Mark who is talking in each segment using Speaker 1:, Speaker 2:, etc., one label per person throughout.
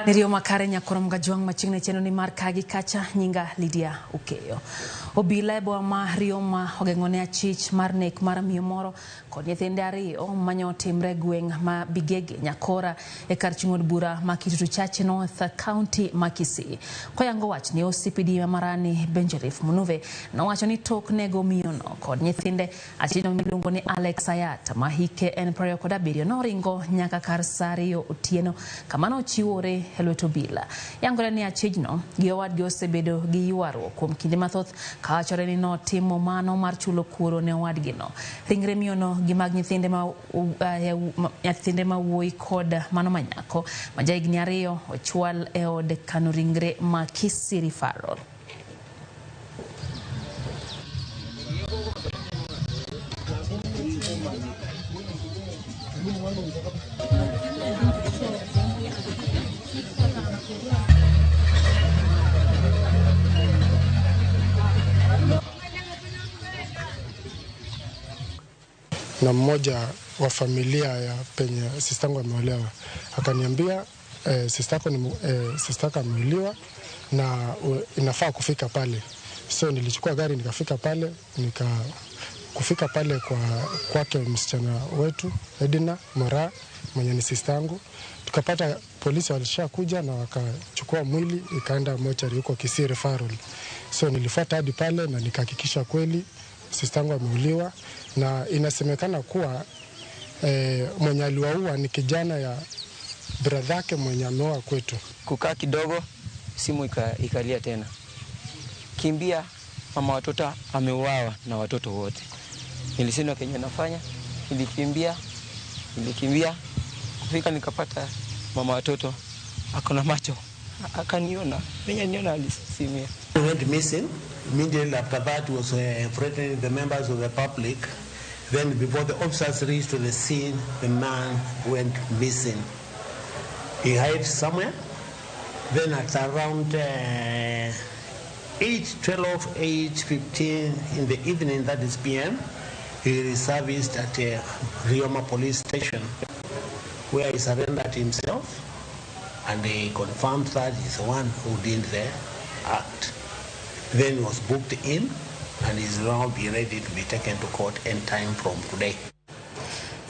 Speaker 1: Niriyo makare nyakorom gajwang' machiegni chenro ni mar kagi kacha nyinga Lydia Okeyo. Obila e boma ma Rioma ogeng'one achich mar nek mar miyo moro kod nyithinde ariyo manyo timre gweng' ma Bigege Nyakora e kar chung' od bura ma Kitutu Chache North County ma Kisii. Koyango wach ni OCPD ma Marani Benjerif Munuve nowacho ni tok nego miyono kod nyithinde achiel miluongo ni Alex Ayat ma hike en 27 noringo nyaka kar saa 2 otieno kama nochiwore e lwet obila. Yangore ni achijno gi owadgi osebedo gi ywaruok kuom kinde mathoth kawachore ni notimo mano mar chulo kuoro ne owadgino. Ringre miyono gi mag nyithinde ma wuoyi kod mano manyako ma jahigni 2 ochwal e od kano ringre ma Kisii Referral.
Speaker 2: Na mmoja wa familia ya penye sistangu ameolewa akaniambia sistako ameuliwa na inafaa kufika pale. So nilichukua gari nikafika pale, kufika pale kwa kwake msichana wetu Edina Mora mwenye ni sistangu. Tukapata polisi walishakuja na wakachukua mwili ikaenda mochari huko Kisii Referral. So nilifuata hadi pale na nikahakikisha kweli sistangu ameuliwa, na inasemekana kuwa mwenye aliwaua ni kijana ya bradhake mwenye ameoa kwetu.
Speaker 3: Kukaa kidogo simu ikalia tena. Kimbia, mama watoto ameuawa na watoto wote. Nilisema kenye nafanya, nilikimbia kufika nikapata mama watoto akona macho, akaniona, mwenye niona alisimia.
Speaker 4: He went missing. Immediately after that was threatening the members of the public. Then before the officers reached to the scene, the man went missing. He hid somewhere. Then at around 8:12, 8:15 in the evening, that is PM, he resurfaced at Rioma police station, where he surrendered himself, and he confirmed that he's the one who did the act. Then he was booked in and is now be ready to be taken to court any time from today.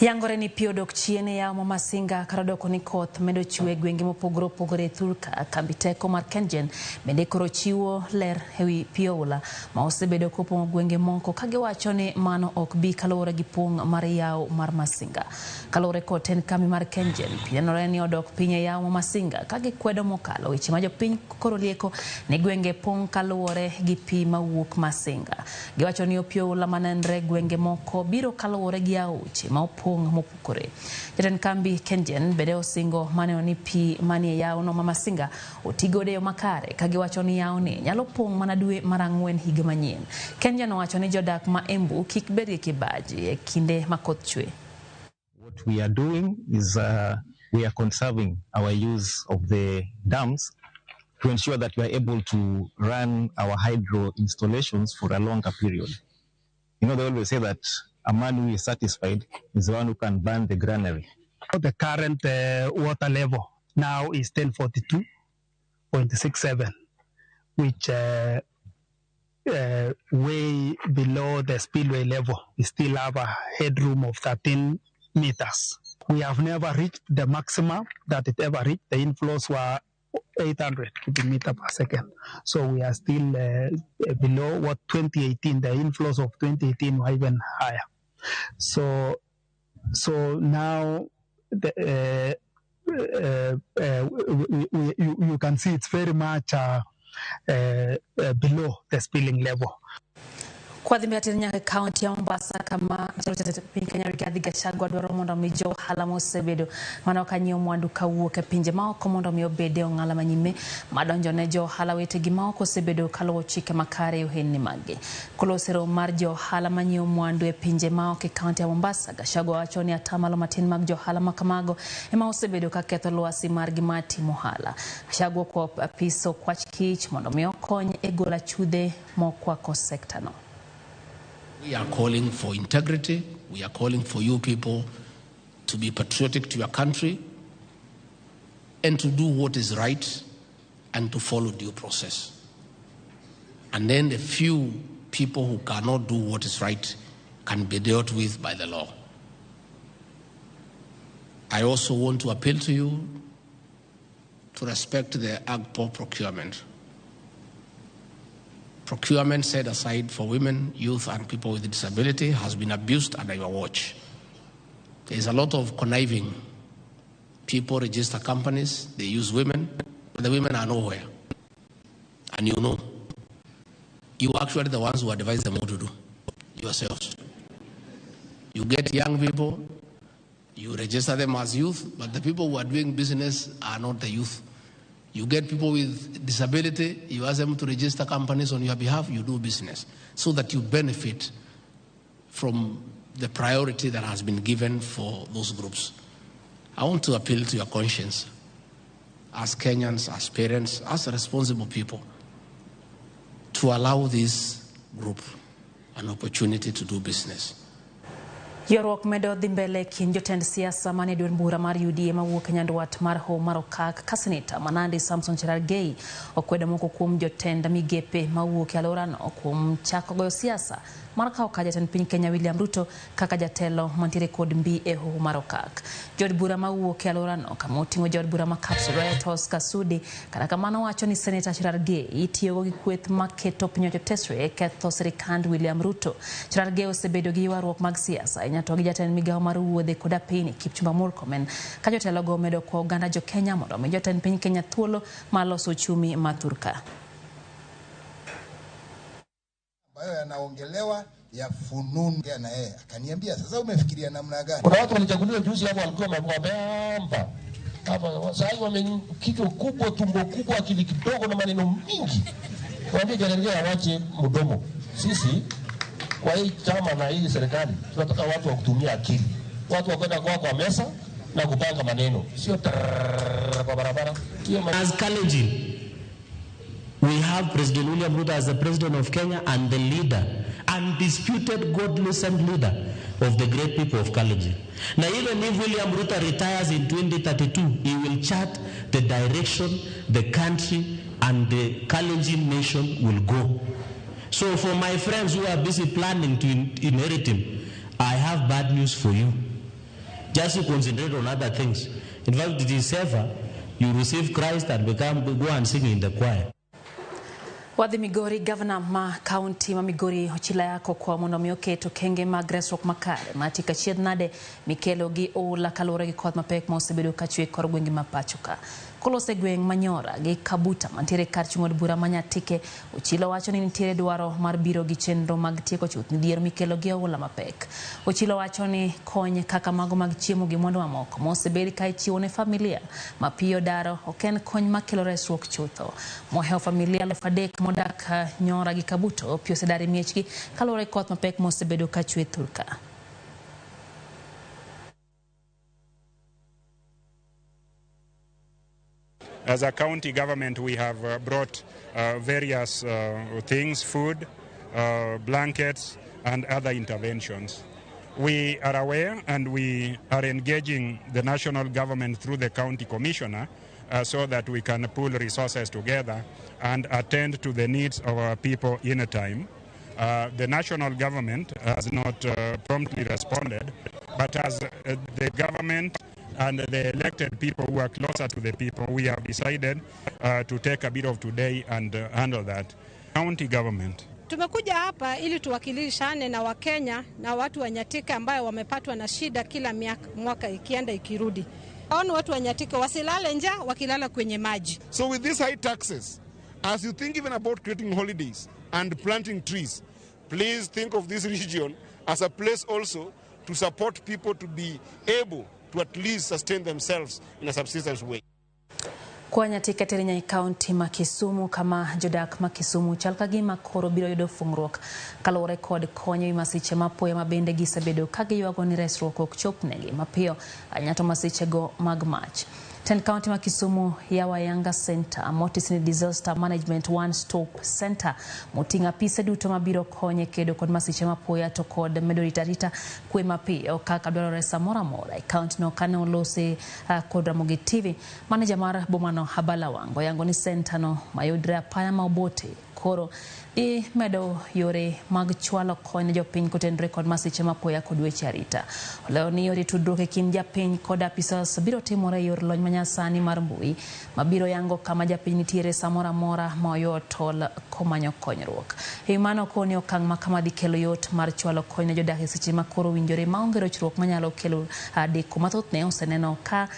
Speaker 1: Yangore ni pi odok chien e yawo ma Masinga kar odoko ni koth medo chwe gwenge mopogore opogore e thurka. Kambi teko mar KenGen bende koro chiwo ler ewi pi oula ma osebedo kopong'o gwenge moko kagiwacho ni mano ok bi kaluwore gi pong' mar yawo mar Masinga. Kaluwore kod tend kambi mar KenGen, pi nenore ni odok piny e yawo ma Masinga ka gikwedo mokalo weche ma jopiny koro lieko ni gwenge pong' kaluwore gi pi mawuok Masinga. Giwacho ni pi oula manenre gwenge moko biro kaluwore gi aoche ma opong' mopukore. Jatend kambi KenGen bende osingo maneno ni pi manie yawono ma Masinga otigodo e yo makare kagiwacho ni yawoni nyalo pong' mana dwe mar 4 higa manyien. KenGen owacho ni jodak ma Embu kik bed gi kibaji e kinde ma koth chwe.
Speaker 5: What we are doing is we are conserving our use of the dams to ensure that we are able to run our hydro installations for a longer period. You know, they always say that a man who is satisfied is the one who can burn the granary.
Speaker 6: The current water level now is 1042.67, which way below the spillway level. We still have a headroom of 13 meters. We have never reached the maximum that it ever reached. The inflows were 800 cubic meter per second. So we are still below what 2018, the inflows of 2018 were even higher. So now the, you can see it's very much below the spilling level.
Speaker 1: Kwa dhi mbele nyaka kaunti ya Mombasa kama piny Kenya Rigathi Gachagua dwaro mondo mi jo ohala mosebedo mana kanyiewo mwandu kawuok e pinje maoko mondo mi obed e ong'ala manyime madonjo ne jo ohala wetegi maoko osebedo kaluwo chike makare e ohelni maggi. Koloso romo mar jo ohala manyiewo mwandu e pinje maoko e kaunti ya Mombasa, Gachagua wacho ni atamalo matin mag jo ohala makamago ema osebedo ka ketho lwasi margi mar timo ohala. Gachagua okwayo apis okwach kich mondo mi okony e golo achudhe mokwako sekta no.
Speaker 7: We are calling for integrity. We are calling for you people to be patriotic to your country and to do what is right and to follow due process. And then the few people who cannot do what is right can be dealt with by the law. I also want to appeal to you to respect the AGPO procurement. Procurement set aside for women, youth, and people with disability has been abused under your watch. There is a lot of conniving. People register companies, they use women, but the women are nowhere. And you know, you are actually the ones who advise them what to do, yourselves. You get young people, you register them as youth, but the people who are doing business are not the youth. You get people with disability, you ask them to register companies on your behalf, you do business, so that you benefit from the priority that has been given for those groups. I want to appeal to your conscience as Kenyans, as parents, as responsible people, to allow this group an opportunity to do business.
Speaker 1: Ywaruok medo dhi mbele kind jotend siasa mane duond bura mar UDA mawuok e nyandwat mar Hoho mar Okak ka seneta ma Nandi Samson Cherargei okwedo moko kuom jotend migepe mawuok e alworano kuom chako goyo siasa mar kawo kar jatend piny Kenya William Ruto kaka jatelo mantiere kod mbi e Hoho mar Okak. Jood bura mawuok e alworano kama oting'o jaod bura ma Kapseret Oscar Sudi kata kamano wacho ni seneta Cherargei itiyogo gi kweth maketo piny owacho tesre e ketho sirikand William Ruto. Cherargei osebedo gi ywaruok mag siasa ahinya to gi jatend migawo mar wuodhe kod apini Kipchumba Murkomen ka jotelogo omedo kwa oganda jo Kenya mondo omi jatend piny Kenya thuolo mar loso uchumi ma thurka.
Speaker 8: Ambayo yanaongelewa ya fununu na yeye akaniambia, sasa umefikiria namna gani?
Speaker 9: Kuna watu walichaguliwa juzi hapo walikuwa wameamba hapa, sasa hivi wame kichwa kubwa, tumbo kubwa, akili kidogo na maneno mingi. Waambie Cherargei awache mdomo. Sisi kwa hii chama na hii serikali tunataka watu wa kutumia akili, watu wa kwenda kwa mesa na kupanga maneno, sio kwa barabara.
Speaker 10: As Kalenjin, we have President William Ruto as the president of Kenya and the leader, undisputed godly sent leader of the great people of Kalenjin. Now, even if William Ruto retires in 2032, he will chart the direction the country and the Kalenjin nation will go. So for my friends who are busy planning to inherit him, I have bad news for you. Just to concentrate on other things. In fact, it is safer you receive Christ and go and sing in the choir.
Speaker 1: Wadhi Migori, gavana ma kaunti ma Migori ochila yako kwa mondo mi oket okenge mag resruok makare ma tika achiedh nade mikelo gi oula kaluwore gi koth mapek ma osebedo kachwe e kor gwenge ma pacho ka. Kolose gweng' Manyora gi Kabuta mantiere kar chung' od bura ma Nyatike, Ochilo wacho ni nitiere dwaro mar biro gi chenro mag tieko chuth midhiero mikelo gi oula mapek. Ochilo wacho ni kony kaka mago mag chiemo gi mwandu mamoko mosebed ka ichiwo ne familia mapiyo daro ok en kony makelo resruok chutho. Mohewo familia 3,000 modak Nyora gi Kabuto pi osedar e miechgi kaluwore gi koth mapek mosebedo kachwe thurka.
Speaker 11: As a county government, we have brought various things, food, blankets, and other interventions. We are aware and we are engaging the national government through the county commissioner so that we can pool resources together and attend to the needs of our people in a time. The national government has not promptly responded, but as the government and the elected people who are closer to the people, we have decided to take a bit of today and handle that. County government.
Speaker 12: Tumekuja hapa ili tuwakilishane na Wakenya na watu wa Nyatike ambao wamepatwa na shida kila mwaka ikienda ikirudi. Aone watu wa Nyatike wasilale njaa wakilala kwenye maji.
Speaker 13: So with these high taxes, as you think even about creating holidays and planting trees, please think of this region as a place also to support people to be able to at least sustain themselves in a subsistence way.
Speaker 1: Kwa Nyatike tere county ma Kisumu kama jodak ma Kisumu chal ka gima koro biro yudo fungruok kaluwore kod kony ewi masiche mapoya ma bende gisebedo ka giywago ni resruok ok chopnegi mapiyo ahinya to masichego mag mach. Tend kaunti ma Kisumu yawo ayanga center motis ni Disaster Management One Stop Center moting'o apise duto mabiro konye kedo kod masiche mapoya to kod medo rito arita kwe mapiyo kaka dwarore samoro amora e kaunti no. Kane olose kod Ramogi TV, maneja mar bomano Habala Wango yango ni center no mayudre apaya ma Obote koro dhi medo yore mag chwalo kony ne jopiny kotenore kod masiche mapoya kod weche arita. Olero ni yore tudruok e kind japiny kod apisas biro timore e yor lony manyasani mar mbui mabiro yango kama japiny nitiere samoro amora ma oyo tol komanyo konyruok. E wi mano, koni okang' ma kama dhi kelo yot mar chwalo kony ne jodak e seche ma koro owinjore maonge rochruok manyalo kelo deko mathothne oseneno ka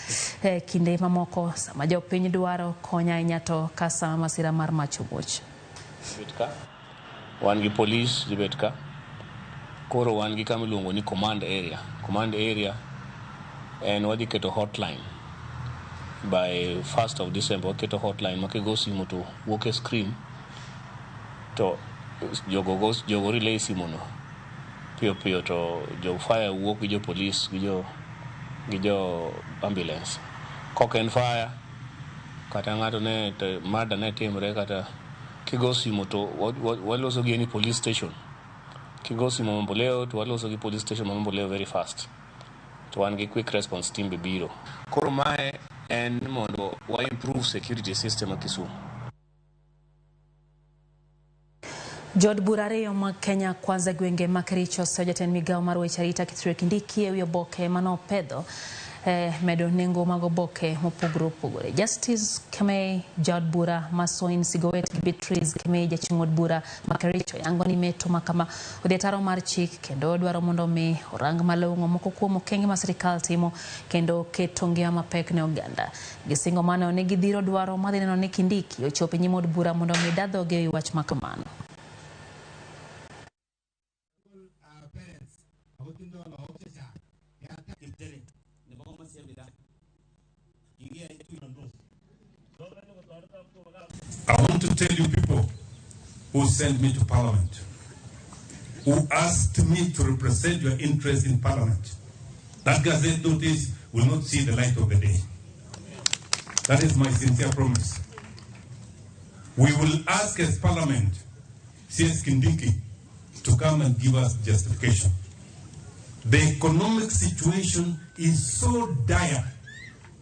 Speaker 1: kinde mamoko sama jopiny dwaro kony ahinya to ka sama masira mar mach omuoch.
Speaker 7: Wan gi police dhi bet ka. Koro wan gi kama iluongo ni command area. Command area en wadhi keto hotline by 1st of December. Waketo hotline ma kigo simu to wuok e screen to jogo go, jogo relay simu no piyo piyo to jo fire wuok gi jo police gi jo ambulance. Kok en fire kata ng'ato ne murder ne timre kata kigo simu to waloso gi any police station. Kigo simu Mamboleo to waloso gi police station ma Mamboleo very fast. To wan gi quick response team be biro. Koro mae en mondo wa improve security system ma Kisumu.
Speaker 1: Jood bura ariyo mag Kenya Kwanza gwenge ma Kericho oseyo jatend migao mar weche arita Kithure Kindiki ewi oboke manopedho medo nengo mag oboke mopogore opogore. Justice Kemei, jaod bura ma Soin Sigowet gi Beatrice Kemei, jachung' od bura ma Kericho, yango ni meto ma kama odhi ataro mar chik kendo dwaro mondo mi orang malong'o moko kuom okenge ma sirikal timo kendo keto ngima mapek ne oganda. Gisingo mano ne gidhiro dwaro madhi neno ni Kindiki ochopo e nyim od bura mondo mi da dhoge ewi wach ma kamano.
Speaker 14: I want to tell you people who sent me to Parliament, who asked me to represent your interests in Parliament, that Gazette notice will not see the light of the day. That is my sincere promise. We will ask as Parliament, CS Kindiki, to come and give us justification. The economic situation is so dire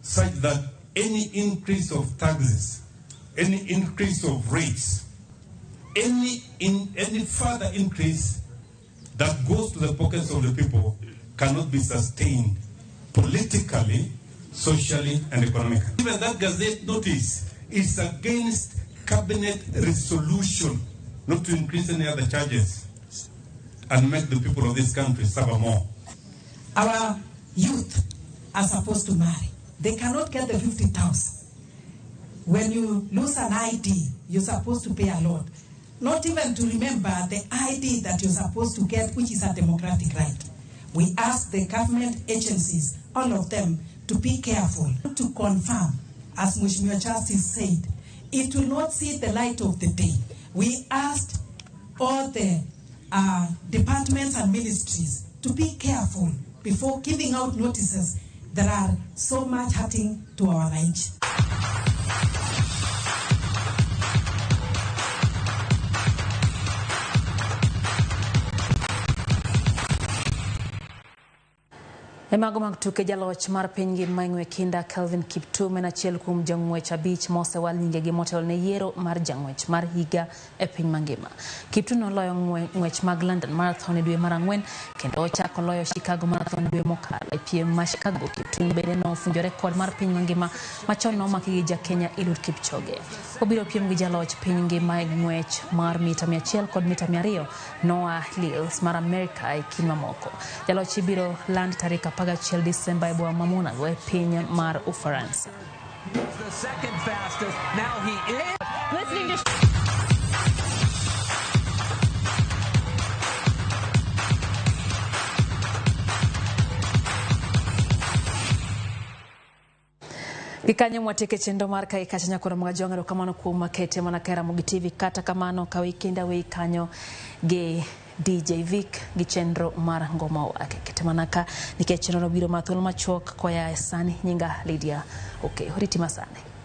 Speaker 14: such that any increase of taxes, any increase of rates, any further increase that goes to the pockets of the people cannot be sustained politically, socially, and economically. Even that Gazette notice is against cabinet resolution not to increase any other charges and make the people of this country suffer more.
Speaker 15: Our youth are supposed to marry. They cannot get the 50,000. When you lose an ID, you're supposed to pay a lot. Not even to remember the ID that you're supposed to get, which is a democratic right. We ask the government agencies, all of them, to be careful, to confirm, as Mheshimiwa Justice said, it will not see the light of the day. We asked all the departments and ministries to be careful before giving out notices that are so much hurting to our wananchi.
Speaker 1: E mago mag tuke, jaloch mar piny ngima e ng'we kinda Kelvin Kiptum en achiel kuom jong'wech 5 mosewal nyingegi motelo ne yiero mar jang'wech mar higa e piny mangima. Kiptum noloyo ng'wech mag London Marathon e dwe mar 4 kendo ochako loyo Chicago Marathon e dwe mokalo. E piem ma Chicago, Kiptum bende nofunjo rekod mar piny mangima machon nomaki gi ja Kenya Eliud Kipchoge. Obiro piem gi jaloch piny ngima e ng'wech mar mita 100 kod mita 200 Noah Lyles mar Amerka e kind mamoko. Jaloch ibiro land tarik 11 Disemba e boma ma Monaco e piny mar Ufaransa.
Speaker 16: The second fastest. Now he is
Speaker 12: listening to
Speaker 1: Gikanyo mwatieke chenro mar kae kacha nyakoro mag jwang'. Erokamano kuom makete mana ka Ramogi TV. Kata kamano kawe kinda wei kanyo gi DJ Vic gi chenro mar Ngoma Wake. Kete mana ka nikech chenro no biro ma thuolo machuok koya e sani nyinga Lydia. Okay, oriti masani.